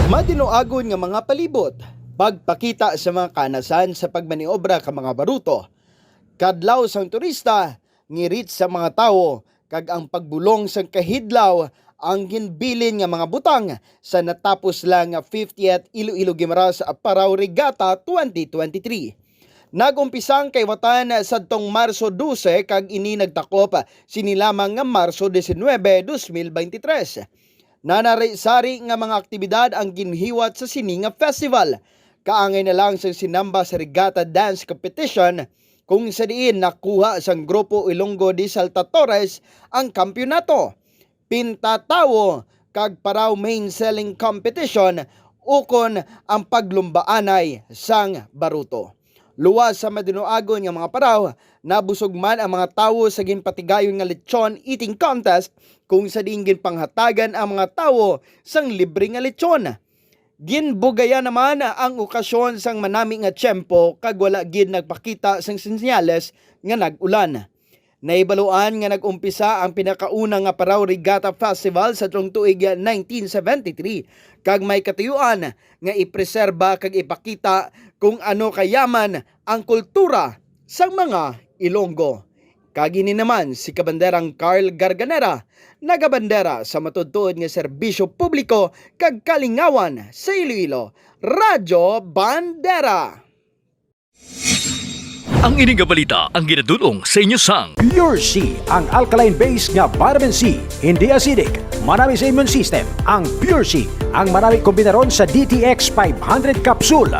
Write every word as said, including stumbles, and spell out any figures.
Madinuagon nga mga palibot, pagpakita sa mga kanasan sa pagmaniobra ka mga baruto, kadlaw sang turista, ngirit sa mga tawo, kag ang pagbulong sang kahidlaw ang ginbilin nga mga butang sa natapos lang nga fiftieth Iloilo Guimaras Aparaw Regatta twenty twenty-three. Nag-umpisa ang kaiwatan sadtong Marso dose kag ini nagtakop sini lamang nga Marso diecinuebe, dos mil beintitrés. Nanari-sari nga mga aktibidad ang ginhiwat sa sini nga festival. Kaangay na lang sang Sinamba sa Regatta Dance Competition, kung sa diin nakuha sang Grupo Ilonggo de Salta Torres ang kampiyonato, Pinta Tawo, kag Paraw Main Selling Competition, ukon ang paglumbaanay sang baruto. Luwas sa madinuagon nga mga paraw, nabusog man ang mga tawo sa ginpatigayon nga lechon eating contest, kung sa diin ginpanghatagan ang mga tawo sang libre nga lechon. Ginbugayan naman ang okasyon sang manami nga tiyempo kag wala gid nagpakita sang senyales nga nag-ulan. Nahibaluan nga nag-umpisa ang pinakauna nga Paraw Regatta Festival sa tuong tuig nineteen seventy-three, kag may katuyuan nga ipreserba kag ipakita kung ano kayaman ang kultura sang mga Ilonggo. Kag ini naman si Kabanderang Carl Garganera, nagabandera sa matuod-tuod nga serbisyo publiko kag kalingawan sa Iloilo, Radyo Bandera. Ang ini nga balita ang ginadul-ong sa inyo sang Pure C, ang alkaline base nga vitamin C, hindi acidic, manami sa immune system. Ang Pure C, ang manami kombinaron sa D T X five hundred capsule.